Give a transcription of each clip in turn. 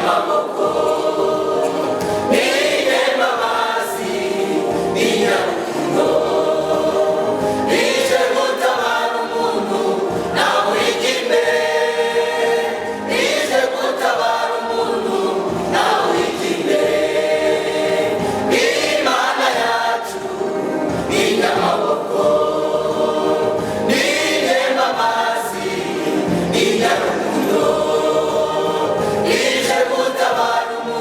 Inyamaboko, ninyembabazi, ninyarukundo, ije gutabara umuntu nawe ujya imbere, ije gutabara umuntu nawe ujya imbere. Imana yacu ninyamaboko, ninyembabazi, ninyarukundo, ije gutabara umuntu.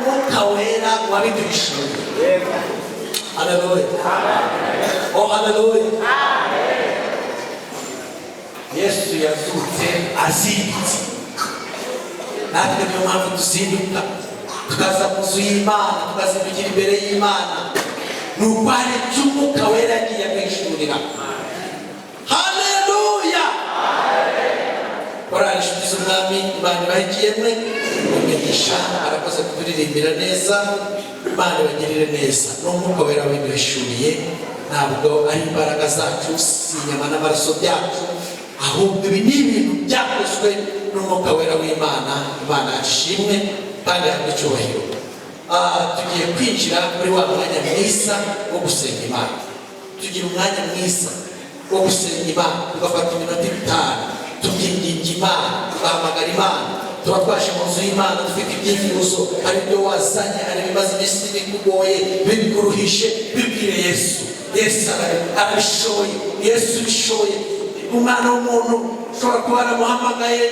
Umwuka Wera wabiduhishuriye. Haleluya! Oh, haleluya! Yesu yazutse azindutse. Natwe niyo mpamvu duzinduka, tukaza mu nzu y'Imana, tukazindukira imbere y'Imana, ni uko hari icyo Umwuka Wera yagiye aduhishurira. Haleluya! Korali Inshuti z'Umwami, Imana ibahigiyemwe umugisha. Arakoze kuturirimbira neza. Imana ibagirire neza. N'Umwuka Wera wabiduhishuriye, ntabwo ari imbaraga zacu, si inyama n'amaraso byacu, ahubwo ibi ni ibintu byakozwe n'Umwuka Wera w'Imana. Imana ishimwe kandi ihabwe icyubahiro. Tugiye kwinjira muri wa mwanya mwiza wo gusenga Imana. Tugira umwanya mwiza wo gusenga Imana, tugafata iminota 5 tukinginga Imana, tugahamagara Imana. Tuba twaje mu nzu y'Imana dufite ibyifuzo. Hari ibyo wazanye, hari ibimaze iminsi bikugoye, bikuruhishe. Bibwire Yesu. Yesu arabishoboye. Yesu ubishoboye. Umwana w'umuntu ushobora kuba yaramuhamagaye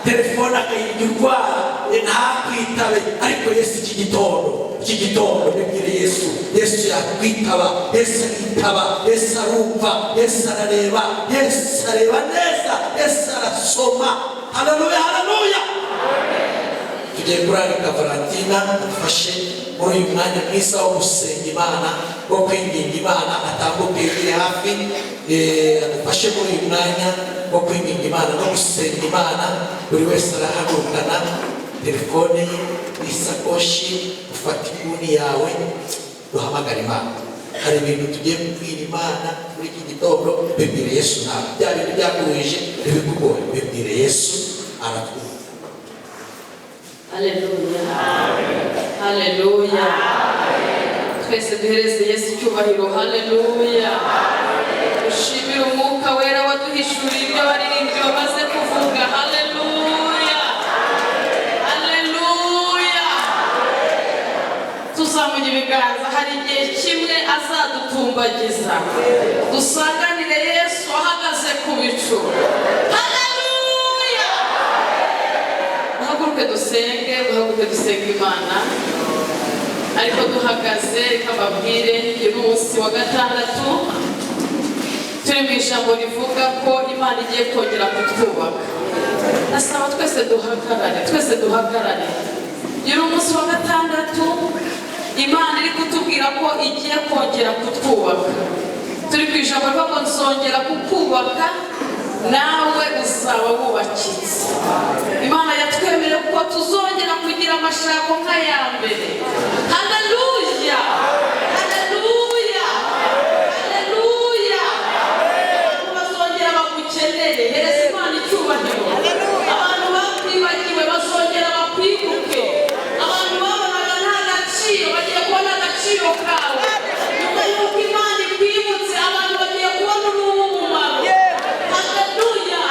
telefone akayirya urwara ntakwitabe, ariko Yesu iki gitondo, iki gitondo bibwire Yesu. Yesu yakwitaba. Yesu aritaba. Yesu arumva. Yesu arareba. Yesu areba neza. Yesu arasoma. Haleluya, haleluya! Tugiye kurarika Valentina adufashe muri uyu mwanya mwiza wo gusenga Imana, wo kwinginga Imana. Atambuke yegere hafi, adufashe muri uyu mwanya wo kwinginga Imana no gusenga Imana. Buri wese arahagurukana telefone ye n'isakoshi, ufata inguni yawe, duhamagara Imana. Hari ibintu tugiye kubwira Imana muri iki gitondo. Bibwire Yesu nawe. Bya bintu byakuruhije, ntibikugoye, bibwire Yesu, aratwumva. Haleluya, haleluya! Twese duhereze Yesu icyubahiro. Haleluya! Dushimire Umwuka Wera waduhishuriye ibyo abaririmbyi bamaze kuvuga. Haleluya, haleluya! Tuzamuye ibiganza. Hari igihe kimwe azadutumbagiza, dusanganire Yesu ahagaze ku bicu. Haleluya! Duhaguruke dusenge, duhaguruke dusenge Imana ariko duhagaze. Reka mbabwire, uyu ni umunsi wa gatandatu turi mu ijambo rivuga ko Imana igiye kongera kutwubaka. Ndasaba twese duhagarare, twese duhagarare. Uyu ni umunsi wa gatandatu Imana iri kutubwira ko igiye kongera kutwubaka. Turi ku ijambo rivuga ngo nzongera kukubaka, nawe uzaba wubakitse. Imana yatwemereye ko tuzongera kugira amashako nk'aya mbere. Haleluya, haleluya, haleluya! Abantu bazongera bagukenere. Hereza Imana icyubahiro. Abantu bakwibagiwe bazongera bakwibuke. Abantu babonaga nta gaciro bagiye kubona agaciro kawe. Nyuma y'uko Imana ikwibutse, abantu bagiye kubona uri uw'umumaro. Haleluya!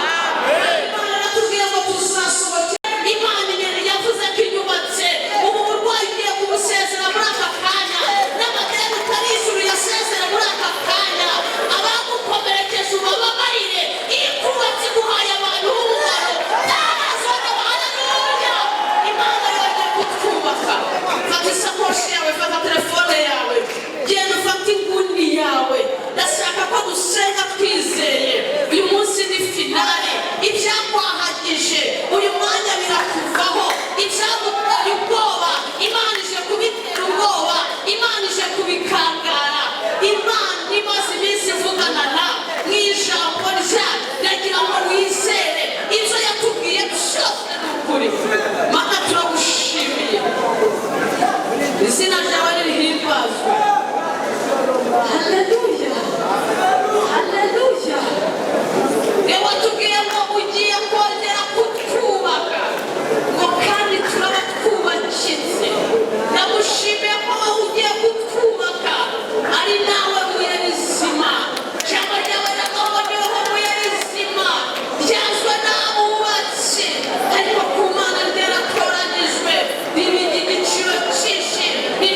Imana iratubwiye ngo tuzasohokera. Imana yavuze ko inyubatse. Ubu burwayi ugiye kubusezera muri aka kanya, n'amadeni utarishyura uyasezera muri aka kanya, abagukomerekeje ubababarire. Iyo ikubatse iguhaye abantu b'umumaro. Haleluya! Imana yongeye kutwubaka. Fata isakoshi yawe, fata telefone yawe, genda ufate inguni yawe. Ndashaka ko dusenga twizeye. Uyu munsi ni finale. Ibyakwahagije uyu mwanya birakuvaho. Ibyaguteye ubwoba, Imana ije kubitera ubwoba, Imana ije kubikangara. Imana imaze iminsi ivugana nawe mu ijambo ryayo. Ndagira ngo wizere ibyo yatubwiye byose ni ukuri. Mana, turagushimiye, izina ryawe nirihimbazwe. Haleluya, haleluya! Niwe watubwiye ngo ugiye kongera kutwubaka, ngo kandi turaba twubakitse. Ndagushimiye ko wowe ugiye kutwubaka ari nawe buye rizima. Ijambo ryawe riravuga niho buye rizima ryazwe n'abubatsi, ariko ku Mana ryaratoranyijwe, riba igiciro cyinshi. Ni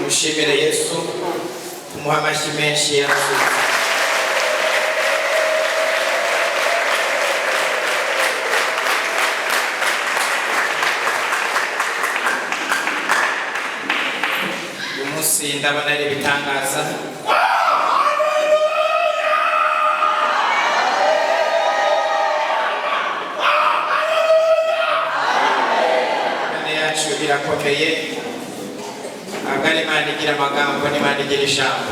Mushimire Yesu, tumuhe amashyi menshi yarazutse. Uyu munsi ndabona ari ibitangaza. Imana yacu irakomeye, ntabwo ari Imana igira amagambo, ni Imana igira ijambo.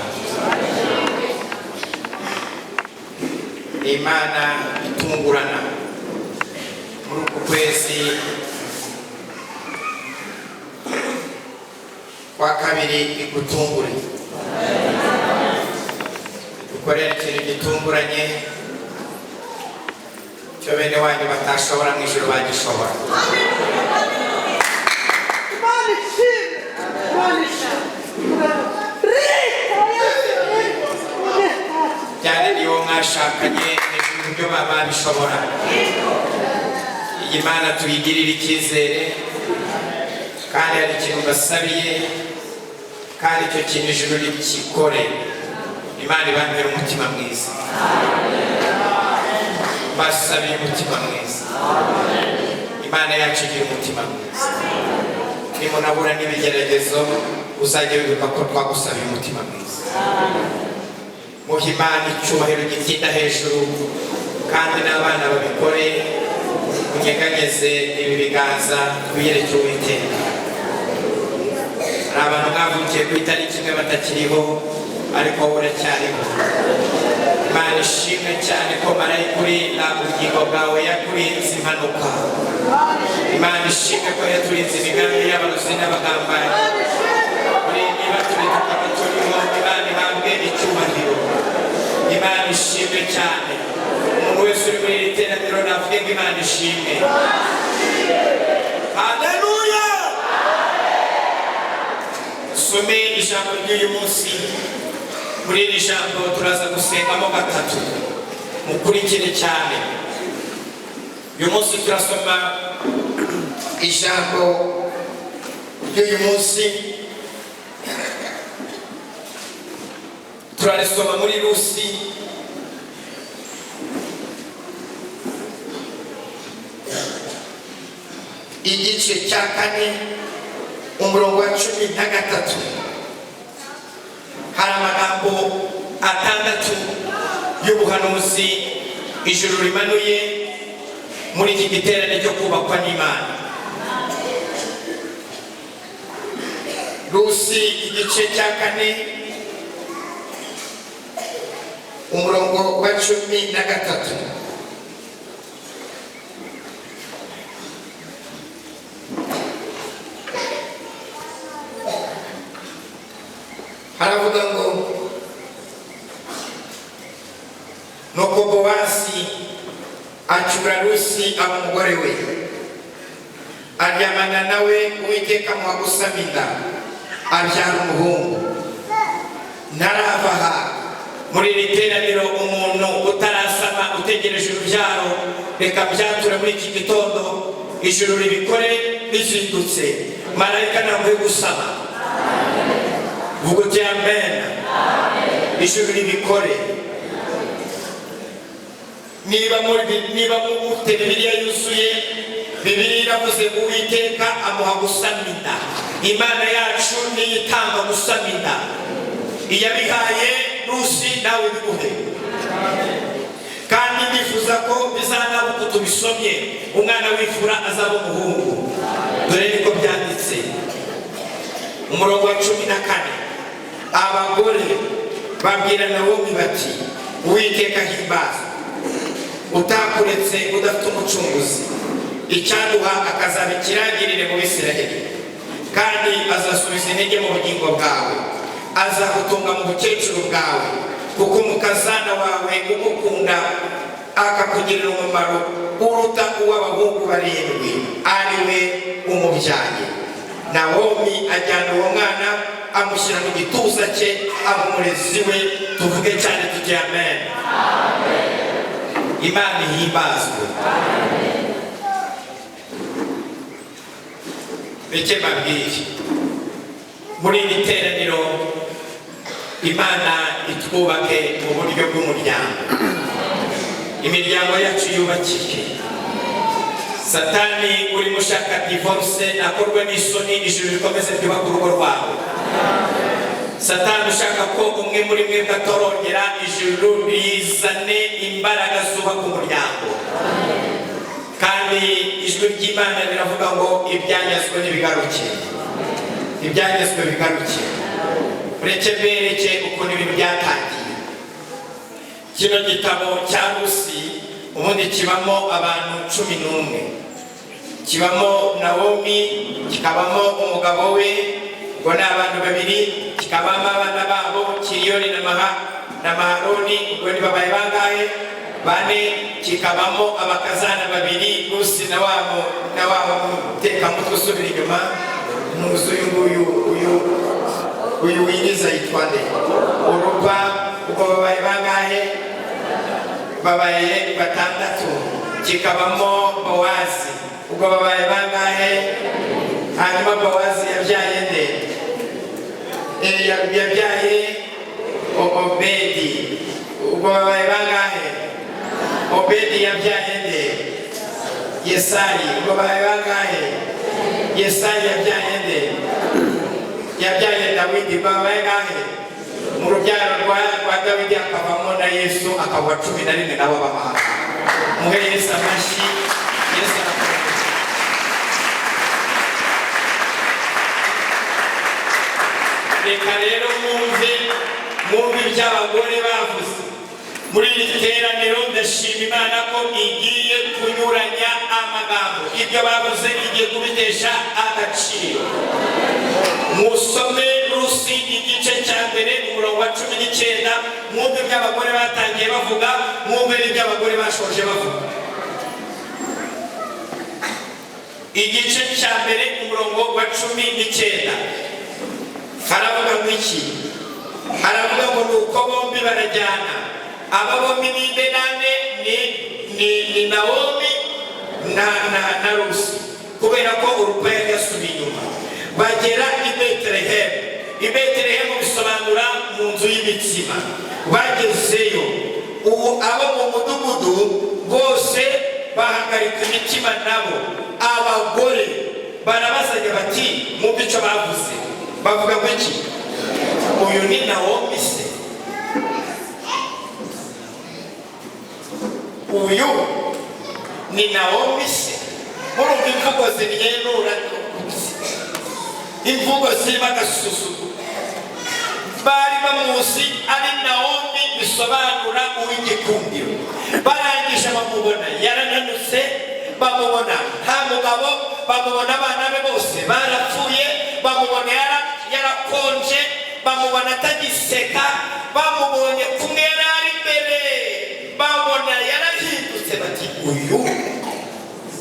Ni Imana itungurana. Muri uku kwezi kwa kabiri igutungure, ukorera ikintu gitunguranye cyo bene wanyu batashobora, mu ijoro bagishobora. Imana ishimwe, Imana ishimwe. Rita Yesu, Cyane niwo mwashakanye hejuru uburyo baba babishobora. Iyi Mana tuyigirire icyizere, kandi hari ikintu basabiye, kandi icyo kintu ijuru rikikore. Imana ibambere umutima mwiza, basabiye umutima mwiza. Imana yacu igira umutima mwiza. Nimunahura n'ibigeragezo, uzajya wibuka ko twagusabiye umutima mwiza. Muhe Imana icyubahiro gitinda hejuru, kandi n'abana babikore. Munyeganyeze ibi biganza, twiyereke Uwiteka. Hari abantu mwavukiye ku itariki imwe batakiriho, ariko wowe uracyariho. Imana ishimwe cyane ko marayika urinda ubugingo bwawe yakurinze impanuka. Imana ishimwe ko yaturinze imigambi y'abarozi n'abagambanyi. Muri niba turi tukaba turiho, Imana ihabwe icyubahiro. Imana ishimwe cyane. Umuntu wese uri muri iri teraniro navuge ngo Imana ishimwe. Haleluya! Some ijambo ry'uyu munsi. Muri iri jambo turaza gusengamo gatatu, mukurikire cyane. Uyu munsi turasoma ijambo ry'uyu munsi, turarisoma muri Rusi igice cya 4, umurongo wa 13. Hari amagambo 6 y'ubuhanuzi ijuru rimanuye muri iki giterane cyo kubakwa n'Imana. Rusi igice cya 4, umurongo wa 13. Haravuga ngo: Nuko Bowazi acyura Rusi aba umugore we, aryamana nawe, Uwiteka amuha gusama inda, abyara umuhungu. Ntarabaha muri iri teraniro umuntu utarasama utegereje urubyaro, reka byature muri iki gitondo, ijuru ribikore rizindutse. Marayika naguhe gusama, vuga uti amen. Ijuru ribikore. Niba mufite Bibiliya yuzuye, Bibiliya iravuze ngo Uwiteka amuha gusama inda. Imana yacu niyo itanga gusama inda. Iyabihaye Rusi, nawe biguhe. Kandi ndifuza ko bizanaba uko tubisomye, umwana w'imfura azaba umuhungu. Dore niko byanditse, umurongo wa 14: Abagore babwira Nawomi bati: Uwiteka ahimbazwe, utakuretse udafite umucunguzi, icyaduha akazaba ikirangirire mu Bisirayeli, kandi azasubiza intege mu bugingo bwawe, azagutunga mu bukecuru bwawe, kuko umukazana wawe ugukunda akakugirira umumaro uruta uw'abahungu 7, ari we umubyaye. Nawomi ajyana uwo mwana, amushyira mu gituza cye, aba umurezi we. Tuvuge cyane tuti amen. Imana ihimbazwe. Beke mbabwire, muri iri teraniro Imana itwubake mu buryo bw'umuryango, imiryango yacu yubakike. Satani urimo ushaka divorce akorwe n'isoni, ijuru rikomeze ryubake urugo rwawe. Satani ushaka ko umwe muri mwebwe atorongera, ijuru rizane imbaraga zubaka umuryango. Kandi ijwi ry'Imana riravuga ngo ibyanyazwe ntibigaruke, ibyanyazwe bigaruke. Ureke bereke ukuntu ibintu byatangiye. Kino gitabo cya Rusi ubundi kibamo abantu 11, kibamo Nawomi, kikabamo umugabo we, ngo ni abantu babiri, kikabamo abana babo Kiriyoni na Maharoni, ubwo ni babaye bangahe? Bane. Kikabamo abakazana babiri, Rusi na wa mutekamutwe usubira inyuma, ntuzi uyu nguyu, uyu winjiza yitwa nde? Orupa. Ubwo babaye bangahe? Babaye batandatu. Kikabamo Bowazi, ubwo babaye bangahe? Hanyuma Bowazi yabyaye nde? Yabyaye Obedi, ubwo babaye bangahe? Obedi yabyaye nde? Yesayi, ubwo babaye bangahe? Yesayi yabyaye nde? Yabyaye Dawidi, babaye bangahe? Mu rubyaro rwa Dawidi hakavamo na Yesu, akaba 11 nabo b'amahanga. Muhe Yesu amashyi. Yesu arakomeye. Reka rero mwumve ibyo abagore bavuze muri iri teraniro. Ndashima Imana ko igiye kunyuranya amagambo, ibyo bavuze igiye kubitesha agaciro. Musome Rusi igice cya mbere, umurongo wa 19, mwumve ibyo abagore batangiye bavuga, mwumve n'ibyo abagore bashoje bavuga. Igice cya mbere, umurongo wa 19, haravuga ngo iki? Haravuga ngo nuko bombi barajyana. Aba bombi ni nde nande? Ni Nawomi na Rusi, kubera ko Orupa yari yasubiye inyuma. Bagera i Betelehemu. I Betelehemu bisobanura mu nzu y'imitsima. Bagezeyo, ubu abo mu mudugudu bose bahagarika imitima nabo. Abagore barabazanya bati, mwumve icyo bavuze, bavuga ngo iki? Uyu ni Nawomi se? Uyu ni Nawomi se? Murumva imvugo zimyenura, imvugo zirimo agasuzuguro. Bari bamuzi ari Nawomi, bisobanura uw'igikundiro. Barangije bamubona yarananutse, bamubona nta mugabo, bamubona abana be bose barapfuye, bamubona yarakonje, bamubona atagiseka, bamubonye kumwe yari ari imbere, babona yarahindutse, bati uyu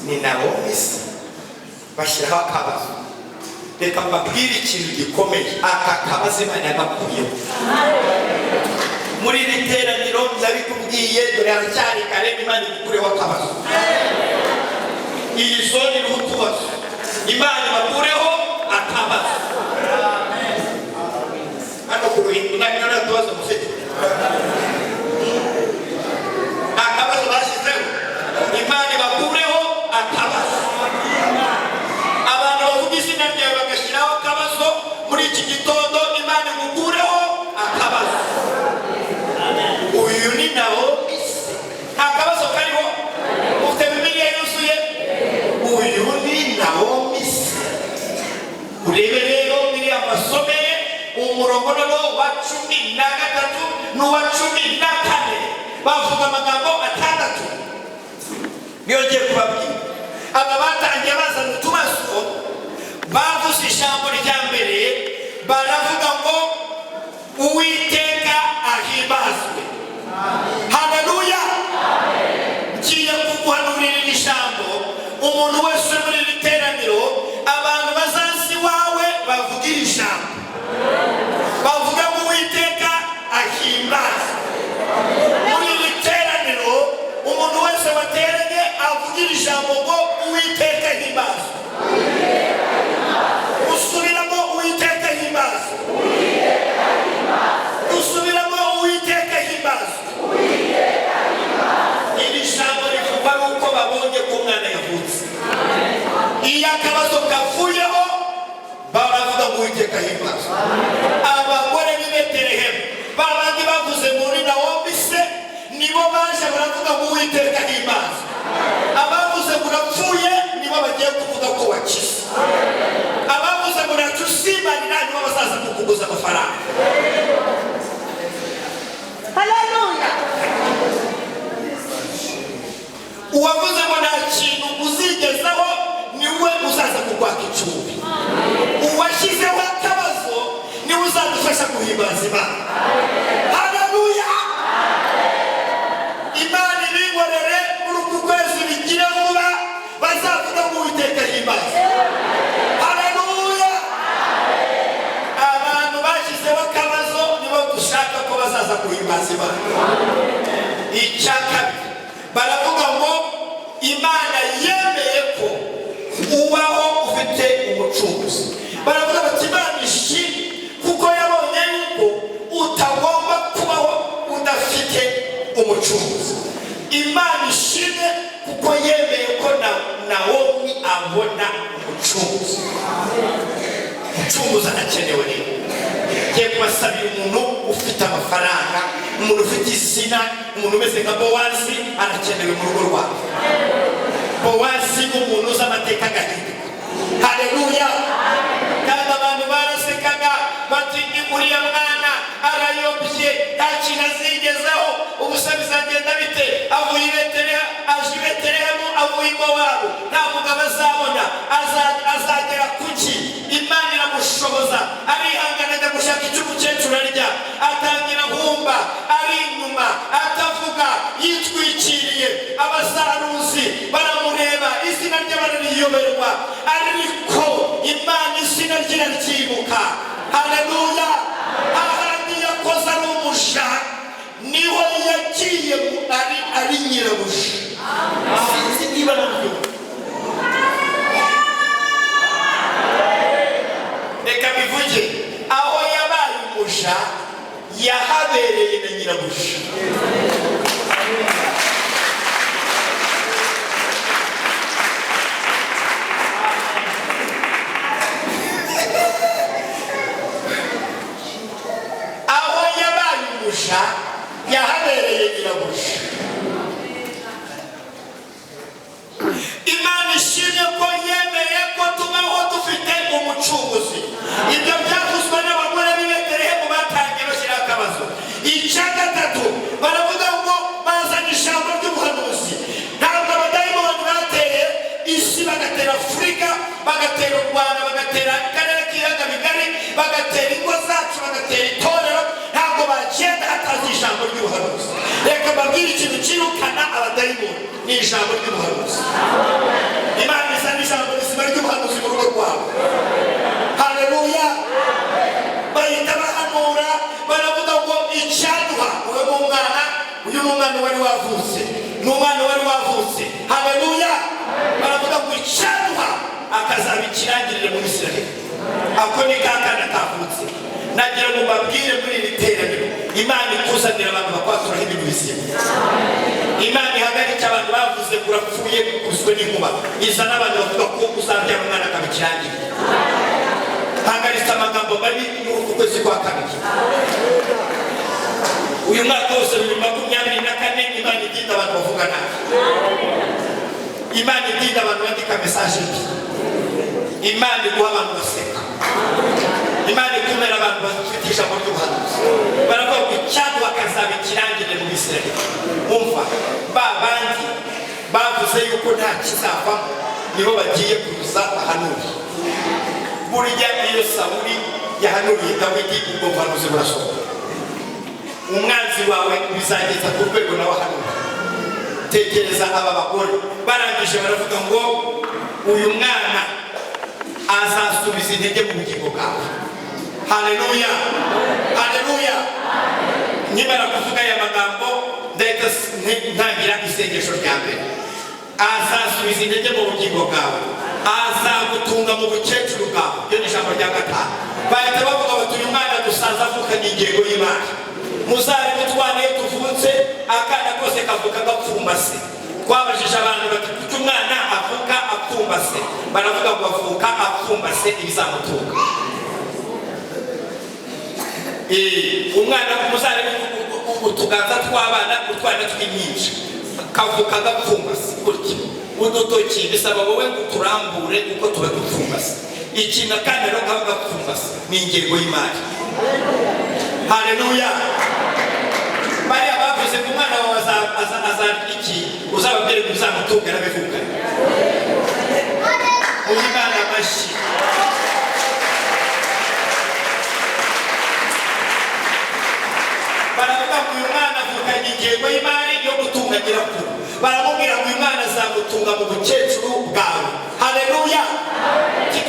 ni Nawomi se? Bashyiraho akabazo. Reka mbabwire ikintu gikomeye, aka kabazo Imana yagakuyeho muri iri teraniro. Ndabikubwiye, dore haracyari kare, Imana igukureho akabazo. Iyi zone iriho utubazo, Imana ibakureho akabazo. Hano ku ruhimbi nta tubazo mufite? Nta kabazo bashyizeho? Imana ibakureho akabazo. Abantu bavuga izina ryawe bagashyiraho akabazo muri iki gitondo, Imana igukureho akabazo. Uyu ni Nawomi se? Nta kabazo kariho? Ufite Bibiliya yuzuye? Uyu ni Nawomi se? Urebe rero biriya masomeye, umurongo noneho wa 13 n'uwa 14, bavuga amagambo atandatu niyo ngiye kubabwira. Aba batangiye bazana utubazo, bavuze ijambo rya mbere, baravuga ngo Uwiteka ahimbazwe. Haleluya! Ngiye kuguhanurira iri jambo. Umuntu wese uri muri iri teraniro, abantu bazazi iwawe bavuga iri jambo, bavuga ngo Uwiteka ahimbazwe. Muri iri teraniro, umuntu wese wateranye avuga iri jambo ngo Uwiteka ahimbazwe. Usubiramo, Uwiteka ahimbazwe. Abagore b'i Betelehemu, ba bandi bavuze muri Nawomi se, nibo baje baravuga ngo Uwiteka himbazwe. Abavuze ngo urapfuye nibo bagiye kuvuga ko wakize. Abavuze ngo ntacyo usimarira nibo bazaza kukuguza amafaranga. Haleluya. Uwavuze ngo nta kintu uzigezaho niwe uzaza kukwaka icumbi. Uwashyizeho akabazo niwe uzadufasha guhimbaza Imana. Haleluya! Imana ibinkorere muri uku kwezi, bigire vuba, bazavuga ngo Uwiteka himbaza. Haleluya! Abantu bashyizeho akabazo nibo dushaka ko bazaza guhimbaza Imana. Icya kabiri, baravuga ngo Imana yemeye ko ubaho ufite umucunguzi. Baravuga bati Imana ishimwe kuko yabonye yuko utagomba kubaho udafite umucunguzi. Imana ishimwe kuko yemeye ko na Nawomi abona umucunguzi. Umucunguzi arakenewe. Rero ngiye kubasabira umuntu ufite amafaranga, umuntu ufite izina, umuntu umeze nka Bowazi arakenewe mu rugo rwawe. Bowazi ni umuntu uzi amateka agahinduka. Haleluya! Kandi abantu barasekaga bati ni uriya mwana arayobye, nta kintu azigezaho, ubusa bizagenda bite? Avuye i Betelehemu aje i Betelehemu, avuye i Mowabu, nta mugabo azabona, azagera kuki? Imana iramushoboza, arihangana, ajya gushaka icyo umukecuru arya, atangira humba ari inyuma, atavuga, yitwikiriye. Abasaruzi baramureba, izina rye barariyoberwa, ariko Imana izina rye iraryibuka. Haleluya! Ahandi yakoze ari umuja niho yagiye ari nyirabuja. Sinzi niba nabyumva. Reka bivuge, aho yabaye umuja yahabereye na nyirabuja. Aho yabaye umuja yahabereye nyirabuja. Imana ishimwe ko yemeye ko tubaho dufite umucunguzi. Ibyo byavuzwe n'abagore b'i Betelehemu batangiye bashyiraho akabazo. Icya gatatu, baravuga ngo bazana ijambo ry'ubuhanuzi. Ntabwo abadayimoni bateye isi, bagatera Afurika, bagatera u Rwanda, bagatera akarere k'ibiyaga bigari, bagatera ingo zacu, bagatera itorero, ntabwo bagenda hatazi ijambo ry'ubuhanuzi. Reka mbabwire, ikintu cyirukana abadayimoni ni ijambo ry'ubuhanuzi. Imana izana ijambo rizima ry'ubuhanuzi mu rugo rwawe. Haleluya! Bahita bahanura, baravuga ngo icyaduha uyu ni umwana, uyu ni umwana wari wavutse, ni umwana wari wavutse. Haleluya! Baravuga ngo icyaduha akazaba ikirangirire mu Isiraheli. Ako ni ka kana kavutse. Nagira ngo mbabwire, muri iri teraniro Imana ikuzanira abantu bakwaturaho ibintu bizima. Imana ihagarike abantu bavuze ngo urapfuye, ukubiswe n'inkuba, izana abantu bavuga ko uzabyara umwana akaba ikirangirire. Hagaritse amagambo mabi muri uku kwezi kwa kabiri, uyu mwaka wose 2024. Imana idinda abantu bavuga nabi, Imana idinda abantu bandika message mbi, Imana iguha abantu baseka, Imana ikumira abantu bafite ijambo ry'ubuhanuzi. Baravuga ngo icyaduha akazaba ikirangirire mu Bisirayeli. Umva, ba bandi bavuze yuko nta kizavamo nibo bagiye kuza bahanura. Burya iyo Sawuli yahanuriye Dawidi, ubwo buhanuzi burasohoka. Umwanzi wawe bizageza ku rwego nawe ahanura. Tekereza aba bagore barangije baravuga ngo uyu mwana azasubiza intege mu bugingo bwawe. Haleluya, haleluya! Nkimara kuvuga aya magambo ndahita ntangira isengesho rya mbere. Azasubiza intege mu bugingo bwawe, azagutunga mu bukecuru bwawe. Iryo ni ijambo rya gatanu. Bahita bavuga bati uyu mwana dusanze avukanye ingengo y'imari. Muzarebe utwana iyo tuvutse, akana kose kavuka gapfumbase. Twabajije abantu bati kuki umwana avuka apfumbase? Baravuga ngo avuka apfumbase ibizamutunga. Umwana muzarebe utuganza tw'abana, utwana tw'impinja kavuka gapfumbase gutya, udutoki bisaba wowe ngo uturambure kuko tuba dupfumbase. Ikintu akana rero kaba gapfumbase ni ingengo y'imari. Haleluya! Bariya bavuze ngo umwana wawe azarya iki, uzababwire ngo uzamutunge arabivugana. Muhe Imana amashyi. Baravuga ngo uyu mwana avukanye ingengo y'imari yo gutunga nyirakuru, baramubwira ngo uyu mwana azagutunga mu bukecuru bwawe. Haleluya!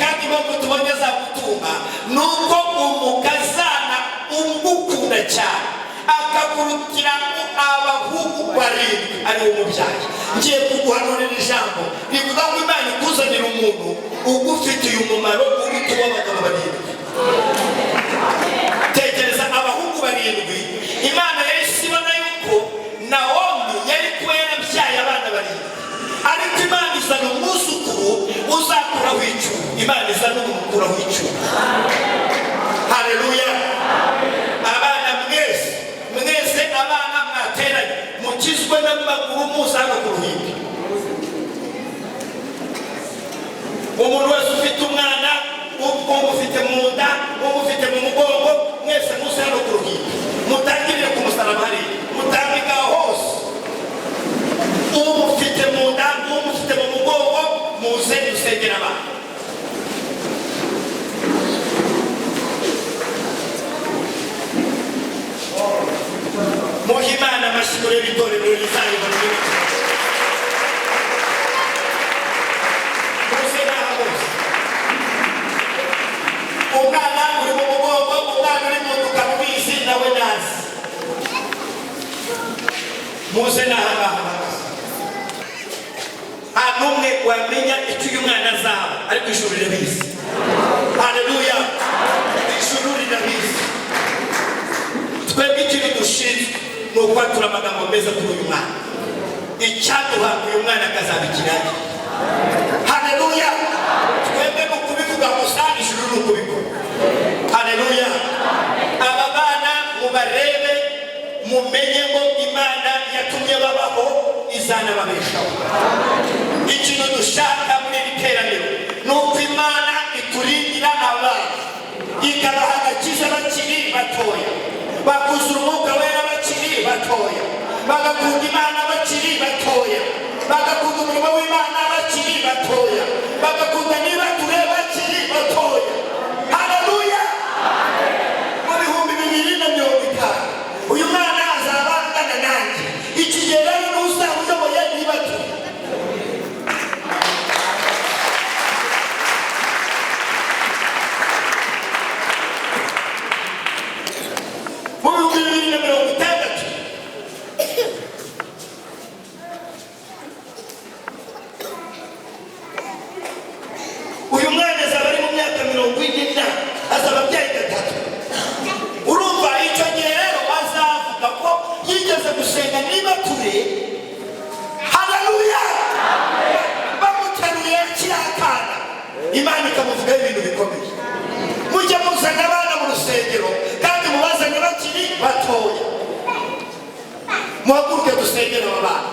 Kandi impamvu tubonye azagutunga ni uko umukazana umukunda cyane akakurutira abahungu barindwi ari we umubyaye. Ngiye kuguhanurira ijambo rivuga ngo Imana ikuzanira umuntu ugufitiye umumaro uruta uw'abagabo barindwi. Tekereza abahungu barindwi. Imana yahise ibona yuko Nawomi yari kuba yarabyaye abana barindwi, ariko Imana izana umwuzukuru uzakuraho icyuma. Imana izana umuntu ukuraho icyuma. Haleluya! Abana mwese, mwese abana mwateranye, mukizwe n'amaguru muza hano ku ruhimbi. Umuntu wese ufite umwana, umufite mu nda, umufite mu mugongo, mwese muze hano ku ruhimbi, mutangirire ku musaraba hariya, mutambike aho hose. Umufite mu nda, umufite mu mugongo, muze dusengera abana. Muhe Imana amashyi murebe itorero rizayobora igihugu. Muze n'aha hose. Umwana uri mu mugongo, umwana uri mu nda ukamubizi nawe nazi. Muze n'aha ngaha hose. Nta n'umwe wamenya icyo uyu mwana azaba, ariko ijuru rirabizi. Haleluya! Ijuru rirabizi. Twebwe ikintu dushinzwe ni ukwatura amagambo meza kuri uyu mwana, icyaduha uyu mwana akazaba ikiragi. Haleluya! Twebwe mu kubivuga gusa, ijuru ni ukubikora. Haleluya! Aba bana mubarebe, mumenye ngo Imana yatumye babaho izanababeshaho. Ikintu dushaka muri iri teraniro ni uko Imana iturindira abana, ikabaha agakiza bakiri batoya, bakuzura umwuka wera bakiri batoya, bagakunda Imana bakiri batoya, bagakunda umurimo w'Imana bakiri batoya, bagakunda nibature bakiri batoya. Haleluya! Mu 2050 uyu mwana azaba angana nanjye. Iki gihe rero n'uzaba uyoboye nibature. Mu 2060 uyu mwana azaba ari mu myaka 40, azaba abyaye gatatu. Urumva icyo gihe rero azavuga ko yigeze gusenga nibature. Haleluya! Bamuteruye akiri akana, Imana ikamuvugaho ibintu bikomeye. Mujye muzana abana mu rusengero kandi mubazane bakiri batoya. Muhaguruke dusengere aba bana.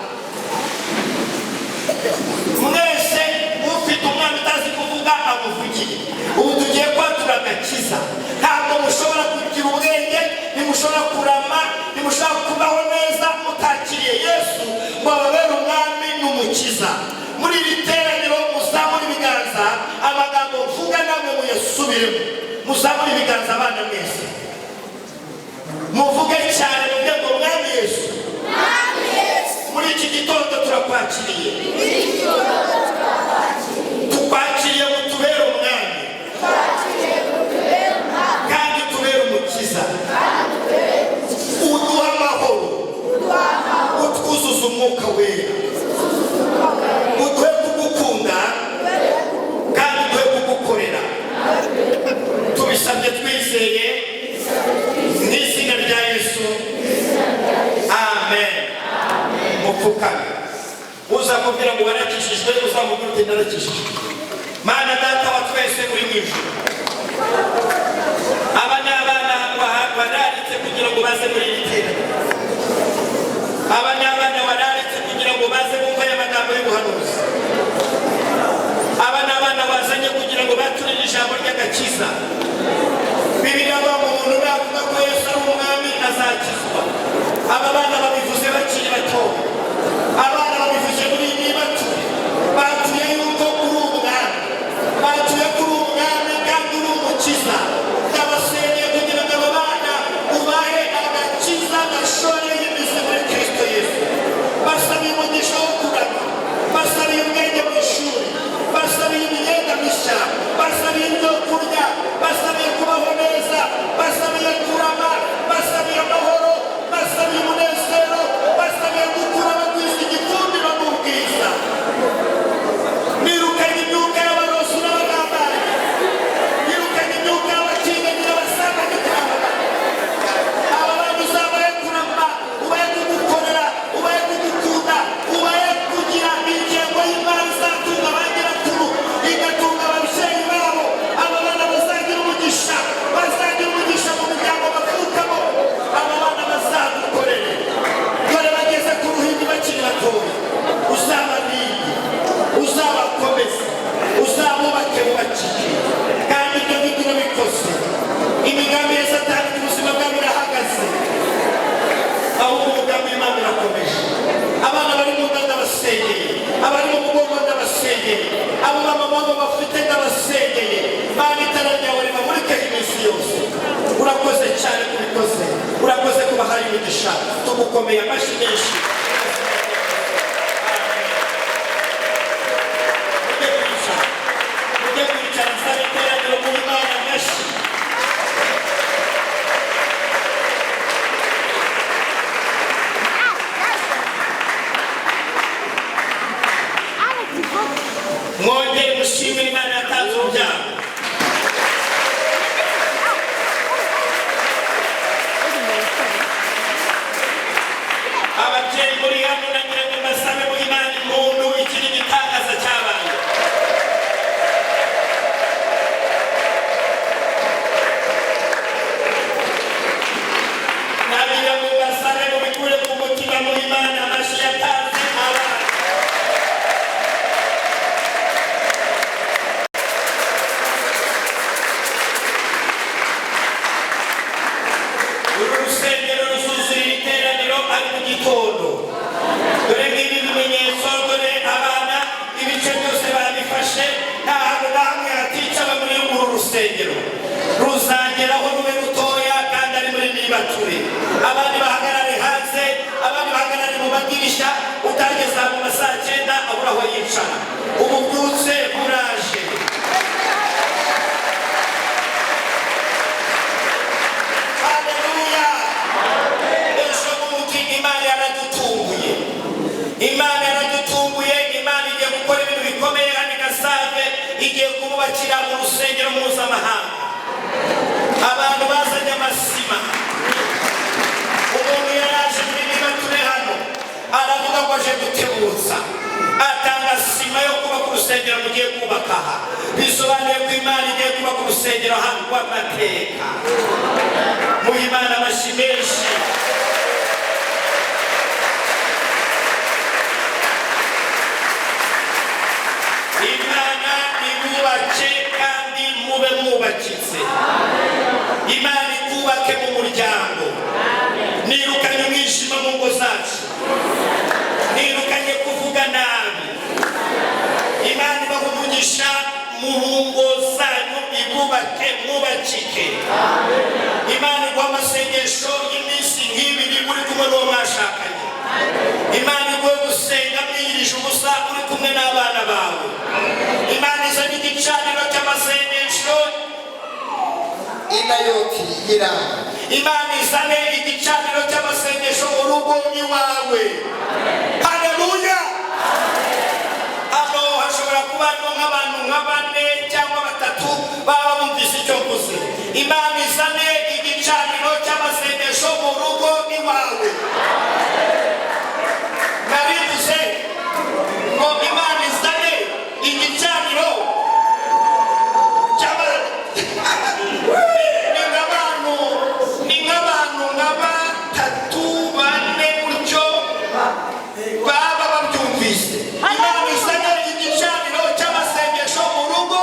Mwese ufite umwana utazi kuvuga amuvugire. Ubu tugiye kwatura agakiza. Ntabwo mushobora kugira ubwenge, ntimushobora kurama, ntimushobora kubaho neza mutakiriye Yesu ngo ababere umwami n'umukiza. Muri iri teraniro muzamure ibiganza, amagambo mvuga namwe muyasubiremo. Muzamure ibiganza abana mwese, muvuge cyane, muvuge ngo Mwami Yesu, muri iki gitondo turakwakiriye, tukwakiriye ngo tubere umwami kandi tubere umukiza, uduha amahoro, utwuzuza umwuka wera, uduhe kugukunda kandi uduhe kugukorera. Tubisabye twizeye mu izina rya Yesu, amen. Mupfukame. Uzamubwira ngo warakijijwe, uzamubwira uti narakijijwe. Mana Data wa twese uri mu ijuru, aba ni abana Ijambo ry'agakiza, Bibiliya avuga ngo umuntu navuga ko Yesu ari umwami azakizwa. Aba bana babivuze bakiri bato, abana babivuze muri iyi bature, batuye yuko uri umwami, batuye ko uri umwami kandi uri umukiza. Ndabasengeye kugira ngo aba bana ubahe agakiza gashoreye imizi muri Kristo Yesu. Basabiye umugisha wo kurama, basabiye ubwenge mu ishuri, basabiye imyenda mishya, basabiye ibyo kurya, basabiye kubaho neza, basabiye kurama, basabiye amahoro, basabiye umunezero, basabiye gukura bagwiza igikundiro n'ubwiza. Nirukanye imyuka y'abarozi n'abagambanyi, nirukanye imyuka y'abatinganyi n'abasambanyi. Aba bantu uzabahe kurama, ubahe kugukorera, ubahe kugukunda, ubahe kugira ingengo y'imari izatunga ba nyirakuru, igatunga ababyeyi babo. Aba bana bazagira umugisha, bazagira umugisha mu miryango bavukamo. Aba bana bazagukorere. Dore bageze ku ruhimbi bakiri batoya. Uzabarinde, uzabakomeze, uzabubake, bubakike. Kandi ibyo ngibyo urabikoze, imigambi ya Satani ku buzima bwabo irahagaze, ahubwo umugambi w'Imana urakomeje. Abana bari mu nda ndabasengeye, abari mu mugongo ndabasengeye, abo mama babo bafite ndabasengeye. Mana, itara ryawe ribamurikeho iminsi yose. Urakoze cyane kubikoze, urakoze kubahaye imigisha. Tugukomeye amashyi menshi. Mujye kwicara, mujye kwicara. Nsaba iteraniro mu Imana amashyi. Mwongere mushimire Imana yatanze urubyaro. Ababyeyi muri hano, nagira ngo mbasabe mu Imana impundu. Iki ni igitangaza cyabaye. Nagira ngo mbasabe mubikure ku mutima, mu Imana amashyi yatanze abana. Uru rusengero ruzuzuye iteraniro ari mu gitondo. Dore ngibi bimenyetso, dore abana ibice byose babifashe, nta hantu na hamwe haticara muri uru rusengero. Ruzageraho rube rutoya kandi ari muri nibature. Abandi bahagarare hanze, abandi bahagarare mu madirishya, utageza mu ma saa 9 abura aho yicara. Ububyutse buraje. Haleluya! Ejo bundi Imana yaradutunguye, Imana yaradutunguye. Imana igiye gukora ibintu bikomeye hano i Gasave, igiye kububakira urusengero mpuzamahanga. Abantu bazanye amasima. Umuntu yaraje muri nibature hano, aravuga ngo aje gutebutsa, atanga sima yo kubaka urusengero mugiye kubaka aha. Bisobanuye ko Imana igiye kubaka urusengero hano rw'amateka. Muhe Imana amashyi menshi. Imana ibubake kandi mube mwubakitse. Imana ikubake mu muryango. Nirukanye umwijima mu ngo zacu, nirukanye kuvuga nabi. Imana ibaha umugisha mu ngo zanyu, ibubake, mwubakike. Imana iguha amasengesho y'iminsi nk'ibiri uri kumwe n'uwo mwashakanye. Imana iguhe gusenga mwiyirije ubusa uri kumwe n'abana bawe. Imana izanye igicaniro cy'amasengesho Inayoti y'Irama. Imana izane igicaniro cy'amasengesho mu rugo iwawe. Haleluya! Hano hashobora kuba harimo nk'abantu nka bane cyangwa batatu baba bumvise icyo mvuze. Imana izane igicaniro cy'amasengesho mu rugo iwawe. Narivuze ngo Imana izane igicaniro cy'ama ni nk'abantu nka batatu, bane gutyo baba babyumvise. Imana izane igicaniro cy'amasengesho mu rugo.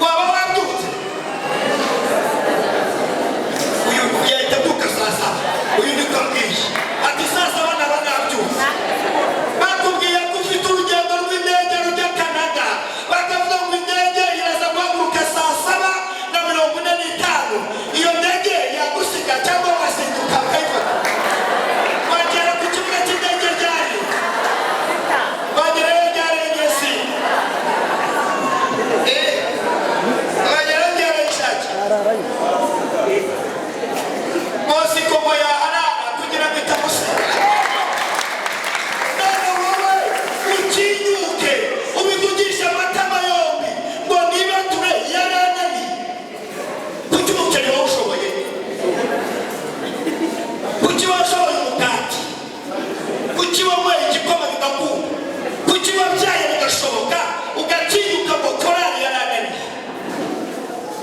Waba wabyutse? Uyu yahita abyuka saa saba. Uyu niko ambwiye, ati saa saba naba nabyutse. Batubwiye ko ufite urugendo rw'indege rujya Canada, bakavuga ngo indege iraza guhaguruka 7:45. Iyo ndege yagusiga cyangwa wazinduka ukayifata? Wagera ku kibuga cy'indege ryari? Wagerayo ryarengeye si wagerayo ryarayishakiye bose ikomo yaharara kugira ngo itamusiga. None wowe utinyuke ubivugisha amatama yombi ngo niba ture yarananiye. Kuki umuceri wawushoboye? Kuki washoboye umugati? Kuki wanyweye igikoma bigakunda? Kuki wabyaye bigashoboka? Ugatinyuka ngo korali yarananiye,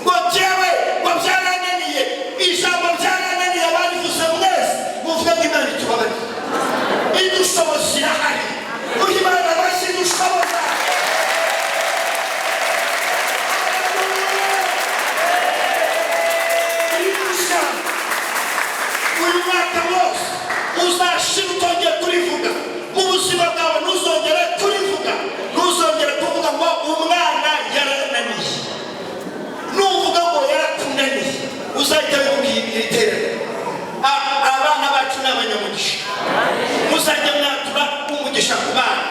ngo jyewe ngo byarananiye. Ijambo byarananiye abarivuze mwese muvuge ngo Imana itubabarire. Idushoboza irahari. Uha Imana amashyi. Idushoboza. Idusha uyu mwaka wose uzashira utongeye kurivuga mu buzima bwawe. Ntuzongere kurivuga, ntuzongere kuvuga ngo umwana yarananiye. Nuvuga ngo yarakunaniye, uzahita wibuka iri teraniro. Abana bacu ni abanyamugisha. Muzajya mwatura umugisha ku bana.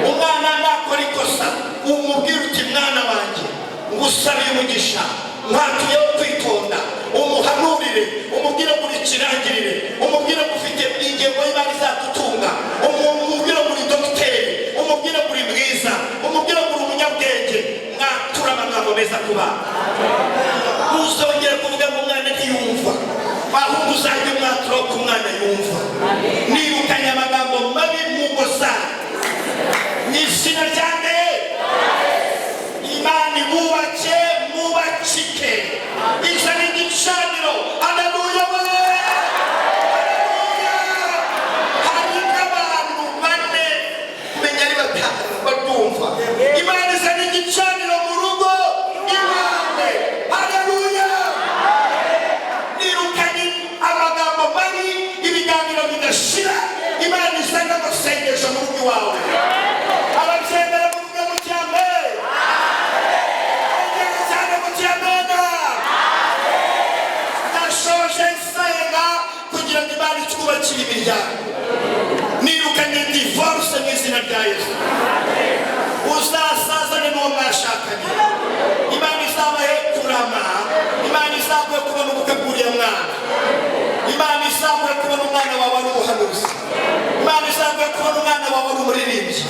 Umwana nakora ikosa, umubwira uti: "Mwana wanjye, ngusabiye umugisha, mwatuyeho kwitonda." Umuhanurire, umubwire ngo uri ikirangirire, umubwire ngo ufite ingengo y'imari izagutunga, umubwire ngo uri dogiteri, umubwire ngo uri mwiza, umubwire ngo uri umunyabwenge. Mwatura amagambo meza ku bana. Ntuzongere kuvuga ngo umwana ntiyumva, ahubwo uzajya umwatura ko umwana yumva. Nirukanye amagambo mabi mu ngo zanyu mu izina rya nde? Imana ibubake, mubakike, izana igicaniro. Haleluya we, haleluya! Hari n'abantu bane, menya ari batanu, batumva. Imana izana igicaniro mu rugo iwawe. Haleluya! Nirukanye amagambo mabi, ibiganiro bidashira. Imana izana amasengesho mu rugo iwawe. Ababyemera muvuge mu cyambe. Ongera cyane mu cyamena. Ndashoje nsenga kugira ngo Imana itwubakire imiryango. Nirukanye divorce mu izina rya Yesu. Uzasazane n'uwo mwashakanye. Imana izabahe kurama. Imana izaguhe kubona ubukwe bw'uriya mwana. Imana izaguhe kubona umwana wawe ari umuhanuzi. Imana izaguhe kubona umwana wawe ari umuririmbyi.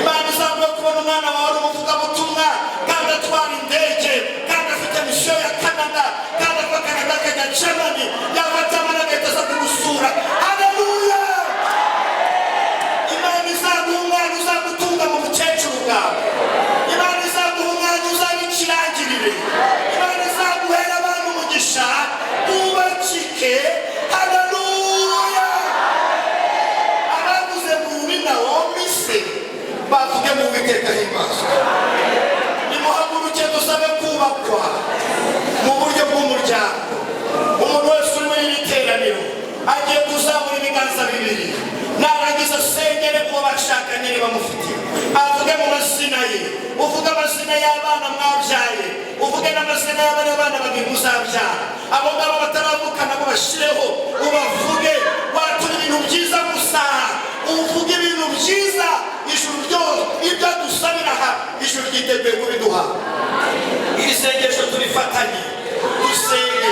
Imana izaguhe kubona umwana wawe ari umuvugabutumwa, kandi atwara indege, kandi afite misiyo ya Canada, kandi ava Canada akajya Germany, yava Germany agahita aza kugusura. Haleluya! Imana izaguha umwana uzagutunga mu bukecuru bwawe. Imana izaguha umwana uzaba ikirangirire. Imana izaguhera abana umugisha, bubakike. Haleluya! Abavuze ngo uyu ni Nawomi se, bavuge mu Uwiteka himbazwe. Nimuhaguruke dusabe kubakwa mu buryo bw'umuryango. Umuntu wese uri muri iri teraniro agiye kuzamura ibiganza bibiri, narangiza asengere uwo bashakanye niba mufite, avuge mu mazina ye. Uvuge amazina y'abana mwabyaye, uvuge n'amazina y'abana bana babiri muzabyara. Abo ngabo bataravuka nabo bashireho, ubavuge. Watura ibintu byiza gusa, uvuge ibintu byiza. Ijuru ryose, ibyo dusabira aha, ijuru ryiteguye kubiduha. Iri sengesho turifatanye, dusenge.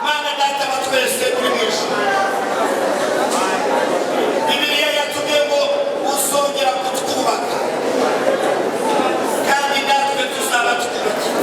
Mana Data wa twese uri mu ijuru, Bibiliya yatubwiye ngo uzongera kutwubaka kandi natwe tuzaba twubakiye.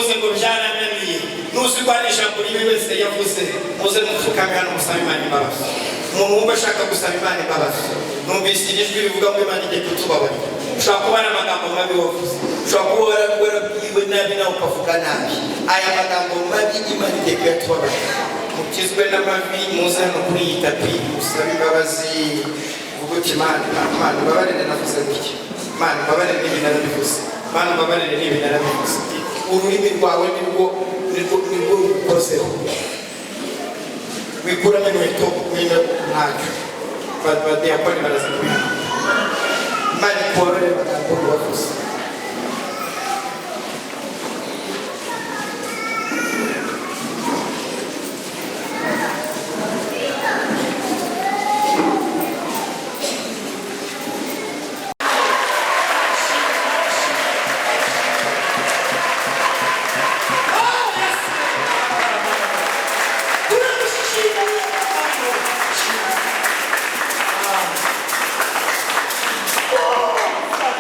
uvuze ngo byarananiye, nuzi ko hari ijambo ribi wese yavuze, muze mupfukame hano musabe Imana imbabazi. Umuntu wumva ashaka gusaba Imana imbabazi, numvise iri jwi rivuga ngo Imana igiye kutubabarira. Ushobora kuba ari amagambo mabi wavuze, ushobora kuba warabwiwe nabi nawe ukavuga nabi. Aya magambo mabi Imana igiye kuyatubabarira. Mukizwe n'amavi, muze hano kuri iyi tapi musabe imbabazi, uvuge uti Imana, Imana imbabarire navuze gutya, Imana imbabarire n'ibi narabivuze, Imana imbabarire n'ibi narabivuze. Ururimi rwawe nirwo nirwo nirwo rukozeho. Wikuramo inkweto wenda ntacyo badiyakoni baraza kubiha. Imana ikubabarire amagambo wavuze.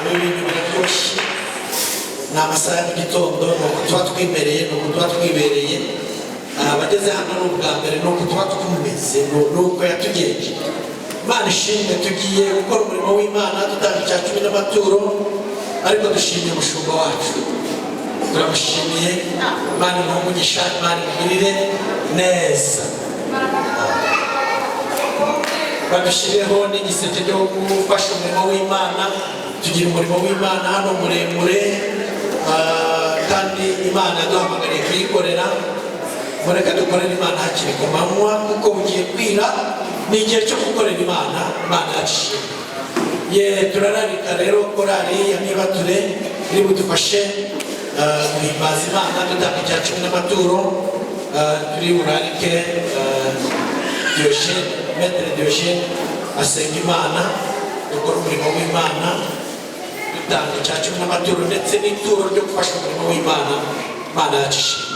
Ibi bintu biraryoshye. Ni amasaha ya mu gitondo, ni uku tuba twimereye, ni uku tuba twibereye. Abageze hano ni ubwa mbere, ni uku tuba twumeze, ni uko yatugenje. Imana ishimwe. Tugiye gukora umurimo w'Imana dutanga icya cumi n'amaturo, ariko dushimiye umushumba wacu, turamushimiye. Imana imuhe umugisha, Imana imugirire neza. Badushyireho n'igiseke cyo gufasha umurimo w'Imana. Tugira umurimo w'Imana hano muremure, kandi Imana yaduhamagariye kuyikorera. Mureke dukorere Imana hakiri ku manywa, kuko bugiye kwira. Ni igihe cyo gukorera Imana. Imana yacu ye. Turararika rero korali ya Nibature iri budufashe guhimbaza Imana dutanga icya cumi n'amaturo. Turi burarike Diogene, Maître Diogene asenga Imana, dukora umurimo w'Imana dutanga icya cumi n'amaturo ndetse n'ituro ryo gufasha umurimo w'Imana. Imana yacu ishimwe.